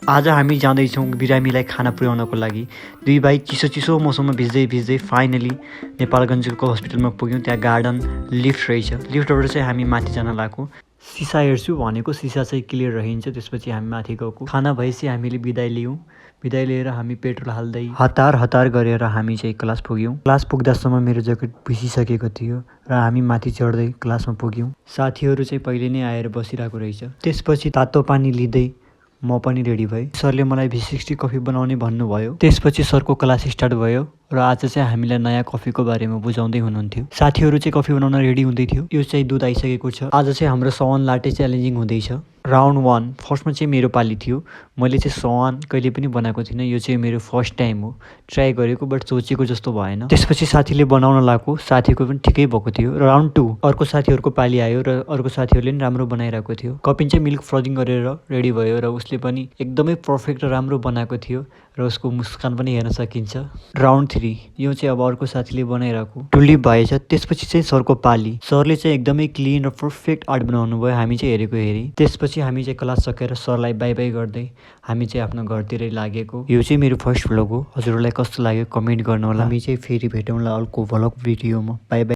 आज हामी जाँदैछौँ बिरामीलाई खाना पुर्याउनको लागि। दुई भाइ चिसो चिसो मौसममा भिज्दै भिज्दै फाइनली नेपालगञ्जको हस्पिटलमा पुग्यौँ। त्यहाँ गार्डन लिफ्ट रहेछ। लिफ्टबाट चाहिँ हामी माथि जान लागेको। सिसा हेर्छु भनेको सिसा चाहिँ क्लियर रहन्छ। त्यसपछि हामी माथि गएको। खाना भएपछि हामीले बिदाई लियौँ। बिदाई लिएर हामी पेट्रोल हाल्दै हतार हतार गरेर हामी चाहिँ क्लास पुग्यौँ। क्लास पुग्दासम्म मेरो ज्याकेट भिसिसकेको थियो र हामी माथि चढ्दै क्लासमा पुग्यौँ। साथीहरू चाहिँ पहिले नै आएर बसिरहेको रहेछ। त्यसपछि तातो पानी लिँदै म पनि रेडी भएँ। सरले मलाई V60 कफी बनाउने भन्नुभयो। त्यसपछि सरको क्लास स्टार्ट भयो र आज चाहिँ हामीलाई नयाँ कफीको बारेमा बुझाउँदै हुनुहुन्थ्यो। साथीहरू चाहिँ कफी बनाउन रेडी हुँदै थियो। यो चाहिँ दुध आइसकेको छ। आज चाहिँ हाम्रो सवान लाटे च्यालेन्जिङ हुँदैछ। राउन्ड 1 फर्स्टमा चाहिँ मेरो पाली थियो। मैले चाहिँ सवान कहिले पनि बनाएको थिइनँ। यो चाहिँ मेरो फर्स्ट टाइम हो। ट्राई गरेको बट सोचेको जस्तो भएन। त्यसपछि साथीले बनाउन लाग्यो। साथीको पनि ठिकै भएको थियो। राउन्ड 2 अर्को साथीहरूको पाली आयो र अर्को साथीहरूले पनि राम्रो बनाइरहेको थियो। कपिन चाहिँ मिल्क फ्रोजिङ गरेर रेडी भयो र उसले पनि एकदमै पर्फेक्ट र राम्रो बनाएको थियो र उसको मुस्कान पनि हेर्न सकिन्छ। राउन्ड 3 यो चाहिँ अब अर्को साथीले बनाइरहेको टुलिप भएछ। त्यसपछि चाहिँ सरको पाली। सरले चाहिँ एकदमै क्लिन र पर्फेक्ट आर्ट बनाउनु भयो। हामी चाहिँ हेरेको हेरी। त्यसपछि हामी चाहिँ क्लास सकेर सरलाई बाई बाई गर्दै हामी चाहिँ आफ्नो घरतिरै लागेको। यो चाहिँ मेरो फर्स्ट भ्लग हो। हजुरहरूलाई कस्तो लाग्यो कमेन्ट गर्नु होला। हामी चाहिँ फेरि भेटौँला अर्को भ्लग भिडियोमा। By by.